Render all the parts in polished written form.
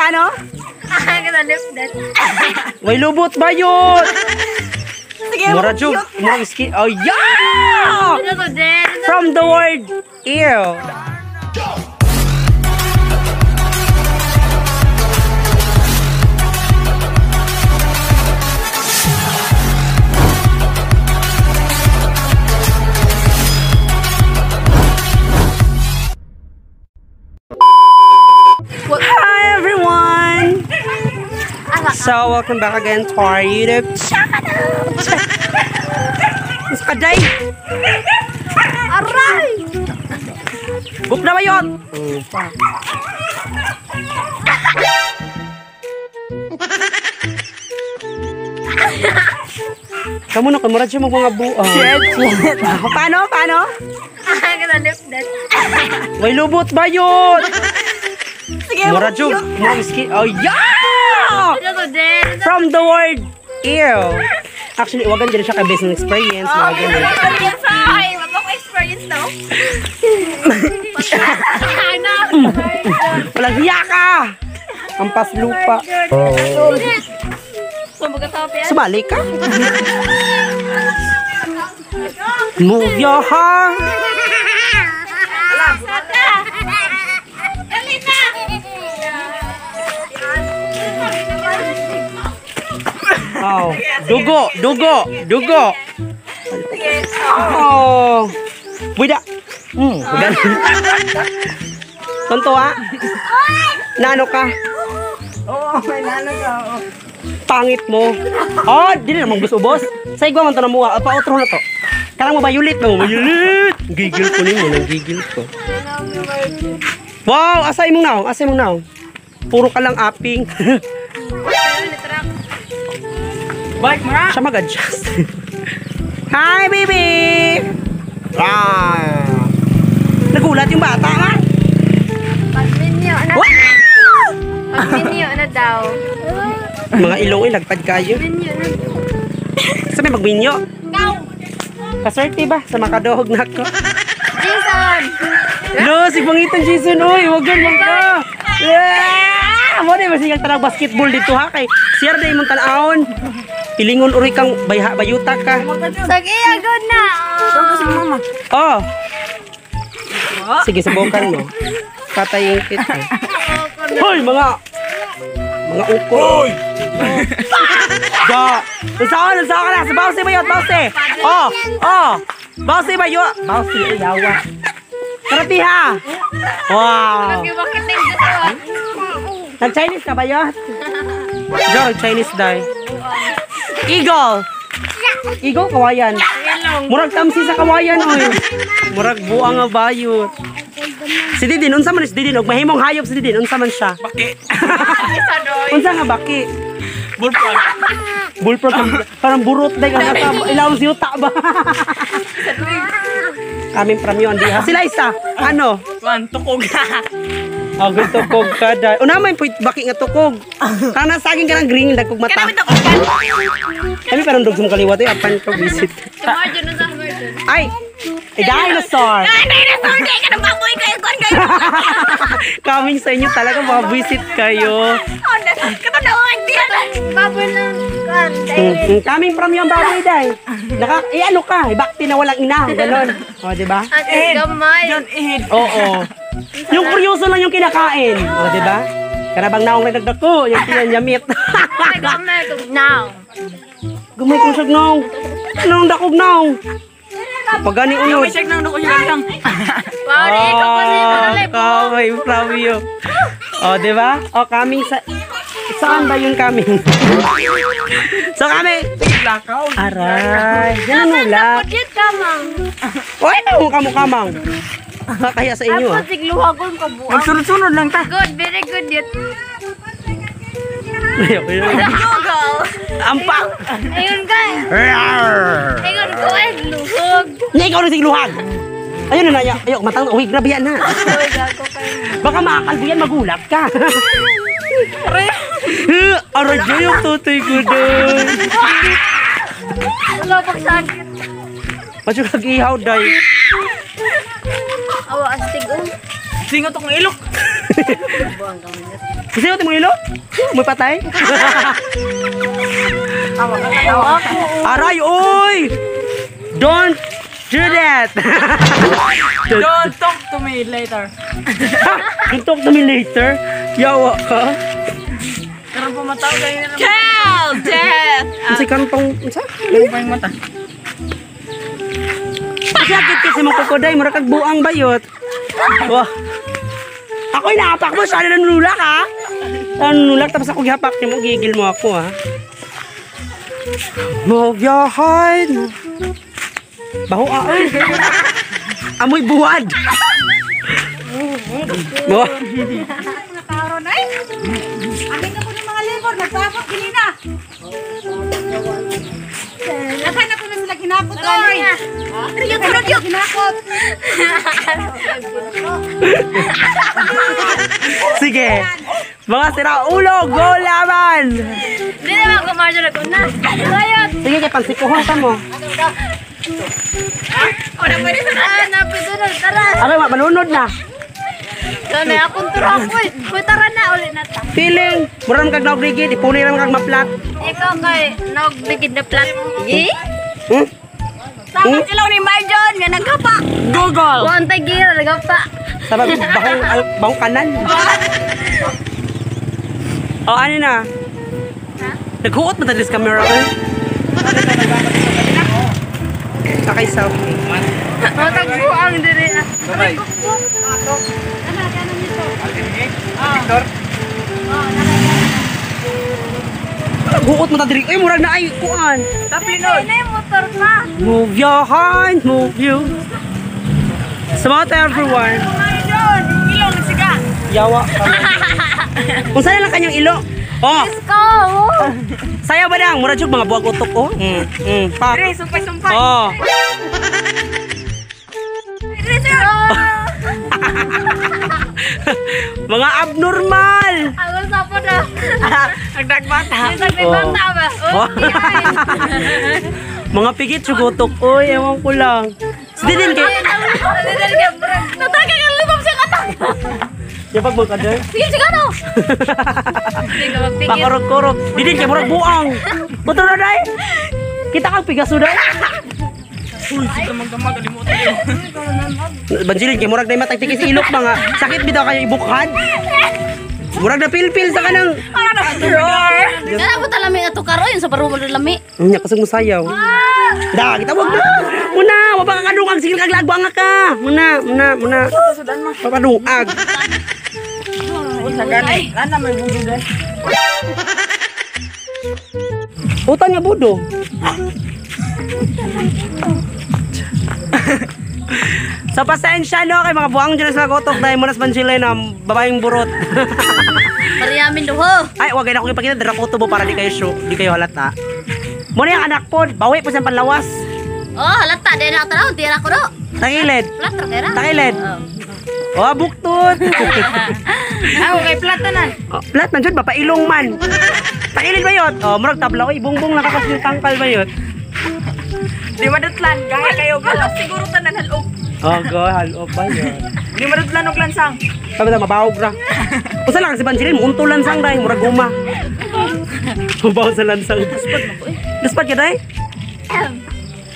Paano? Kita lip dance. Way lubot ba yun? Sige, Mura jug, mura ski. Oh yeah! Ano to, Den? From the word ew. Hi everyone! So welcome back again to our YouTube channel. Mas kaday! Aray! Book na ba yun? Kamu na, kamurad siya mga buang. Shit, shit. Paano? Paano? Kita lip dance. May lubot ba yun? Sige, Mura jug, mura ski. Oh yeah! Ano to, Den? From the word ew. Actually, wagan dyan siya kay business experience. Mga ganun. Experience ay! Wala ko experience no? Ano? Walang hiya ka! Ampas lupa. Sumali ka? Move your heart. Dali na! Oh, dugo, dugo, dugo. Oh. Wida. Ganun. Tonto ah. Nano ka? Oo, may nano ka. Oo. Pangit mo. Oh, di na namang ubos. Sa igwa man to na muha. Pa otro na to. Karang mo bayulit mo, bayulit. Gigil ko nimo, nang gigil ko. Wow, asa imong naong? Asa imong naong? Puro ka lang aping. Bike mo na! Siya mag-adjust. Hi, baby! Ah. Nagulat yung bata, ha? Pagminyo na. Wow! Pagminyo na daw. Mga ilong eh, lagpad kayo. Minyo na. Sabi magminyo. Kaswerte ba sa makadohog na ako? Jason! Lo, si Pangitan Jason, uy, wag yan, wag ka. Yeah! Mo na masigang tanang basketball dito ha kay siyar na imong tan-awon. Pilingon uri kang bayha bayuta ka. Sige, agad na! Mama. Oh. Sige, subukan mo. Patayin kita. Hoy, mga ukoy. Da. Unsaon, unsaon ka na? Sa bawsi ba yun? Bawsi. Oh, oh. Bawsi ba yun? Bawsi, ay yawa. Karatiha. Wow. Nag-Chinese ka ba yun? Jo, nag-Chinese day. Eagle. Eagle, kawayan. Murag tamsi sa kawayan, oy. Murag buang nga bayot. Si Didin, unsa man si Didin? Og mahimong hayop si Didin, unsa man siya? Baki. Unsa nga baki? Bullfrog. Bullfrog, parang burot day kang ata. Ilawom si uta ba? Kaming premyo ang diha. Sila isa, ano? Kuan, tukog. Oh, good tukog ka day. Una man po baki nga tukog. Kana saging ka ng green dagkog mata. Kami parang dugsong kaliwat eh, apan ko visit. Ay, ay dinosaur. Dinosaur! Di ka na baboy kayo! Kuan kayo! Coming sa inyo talaga, mga visit kayo. Katanawan! Di na! Baboy lang! Kuan! Coming from yung baboy day. Naka, eh ano ka, bakti na walang ina, ganon. O, di ba? At gamay! John Ehid. Oo. Yung kuryoso lang yung kinakain. O, di ba? Karabang naong nagdagdako, yung pinanyamit. Ay, gamay! Now! Gamay kong siyag naong. Anong dakog naong? Pagani unod. May check nang ko siya lang. Wow, di ka pa siya Oh, coming from you. O, di ba? O, coming sa... Saan ba yung coming? So, kami... Lakaw. Aray. Yan ang ulak. Pudit ka, mang! Oy, mo kamukamang. Kaya sa inyo, ah. Ako, sigluhagon ka buang. Magsunod-sunod lang ta. Good, very good yet. Ayoko yun. Google! Ampak! Ayun ka! Ayun ko ay luhog! Nya, ikaw na sigluhag. Ayun na, na. Ayok, matang. Uy, grabe yan na. Uy, gago kayo. Baka makakalbo yan, magulat ka. Aray! Aray, yung tutoy ko doon. Wala pang sakit. Masyo kag-ihaw, day. Awa, astig oh. Singot akong ilok. Kasi ito mong ilo? May patay? Aray, oy! Don't do that! Don't talk to me later. Don't talk to me later. Yawa ka. Karon pumataw kayo na. Kill death. Unsa kantong unsa? Ano pa yung mata? Sakit kasi mong kukuday, mura kag buang bayot. Wah. Ako'y naapak mo, sana nanunulak ha. Nanunulak, tapos ako gihapak mo, gigil mo ako ha. Move your heart. Baho ah, oy. Amoy buwad. Wah. Mga karon ay. Amin na ko ng mga labor, nagpapot ginina. Lakan na ko na sila ginakot oy. Lakan na ko ginakot. Sige. Mga sira ulo, go laban! Di na ako marjorie ko na. Bayot. Sige, kay pansikuhon ka mo. Ah, napidunod. Tara. Aray, malunod na. Kami akong turo ako eh. Uy, tara na ulit na ta. Feeling, mura man kag nagrigid, ipuni ra man kag maplat. Ikaw kay nagbigid na plat. Eh? Hmm? Sama ilaw ni Marjon nga nagkapa. Google. Wantay gira nagkapa. Sa bahong, bahong kanan. Oh, ano na? Naghuot man tadlis camera ko. Sakay selfie. Matagbuang diri. Naghuot man tadli. Ay, murag na ay kuan. Tapinod. Ay, motor ka. Move your hand, move you. Salamat everyone. Marjon, yung ilong nagsiga. Yawa ka. Kung saan lang kanyang ilo. Oh, Let's go. sayaw ba nang? Murag jud mga buwag utok oh. Pa. Dire, sumpay-sumpay. Oh. Dire sir. Mga abnormal. Ako sa po na. Nagdagbata. Yung may bata ba? Oh. Mga pigit sugutok oy, ewan ko lang. Si Didin kay Natagay ang lubog sa kata. Yapag mo ka doy. Sige, sige no. Hindi ka magpigil. Pakorok-korok. Didin kay murag buang. Puto na day. Kita kang pigaso day. Uy, sige magdamag kalimutan yun. Bansilin kay murag day matag tikis ilok mga sakit bitaw kayo ibukhan. Murag na pilpil sa kanang. Roar. Kana po talami ato karon sa barumo lami. Nya kasug mo sayaw. Da, kita wag na. Muna, wa pa ka kadungag sige kag lagwang ka. Muna, muna, muna. Sudan mo. Papadungag. Unsa gani? Nana may budo dai. Utan nga budo. So pasensya no kay mga buwang dyan sa gotok dahil mo nas bansilay na babaeng burot. Mariamin duho. Ay, wag na akong ipakita dira ko tubo para di kayo show, di kayo halata. Muna yung anak pod, bawi po siyang panlawas. Oh, halata di na tanaw, di na ko do. Tangilid. Plat ra kay ra. Tangilid. Oh, buktot. Ah, okay, platanan. Oh, flat man jud papailong man. Tangilid ba yun? Oh, murag tabla oy, bungbong nakakas yung tangkal ba yun? Di madutlan, gaya kayo. Halok siguro tanan halok. Oh, go, halo ba yun? Di madutlan og lansang. Sabi na, mabawog ra. Usa lang si Bansilin, muunto lansang dahil, murag guma. Mabaw sa lansang. Gaspad na ko eh. Gaspad ka day?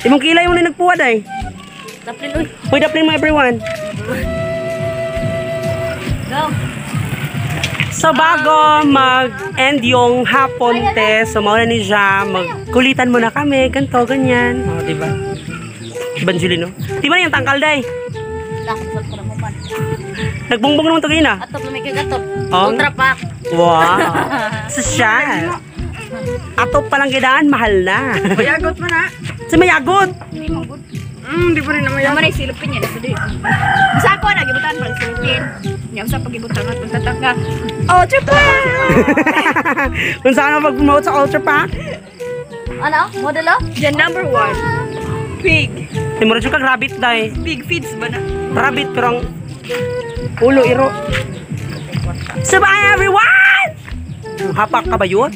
Imong kilay mo na nagpuwa day. Daplin uy. Uy, daplin mo everyone. Go. So bago mag-end yung hapon te, so mauna ni siya, magkulitan muna kami, ganto, ganyan. O, oh, diba? Banjuli, no? Di ba na yung tangkal day? Lakad ko na mo man. Nagbungbong naman to ganyan, ah. Atop lami kay gatop. Oh. Ultra pack. Wow. Sosyal. Atop palang gidaan, mahal na. Mayagot man ha. Si Mayagot. Di pa rin naman. Naman ay silupin niya dito. Sa ako na gibutan pa silupin. Nya sa pagibutan at pagtataka. Oh, Japan! Kung saan ka mag-promote sa Ultra Pack? Ano? Model oh? The number one. Pig. Di mo rin kag rabbit day. Pig feeds ba na? Rabbit pero ang ulo iro. So bye everyone! Hapak ka ba yun?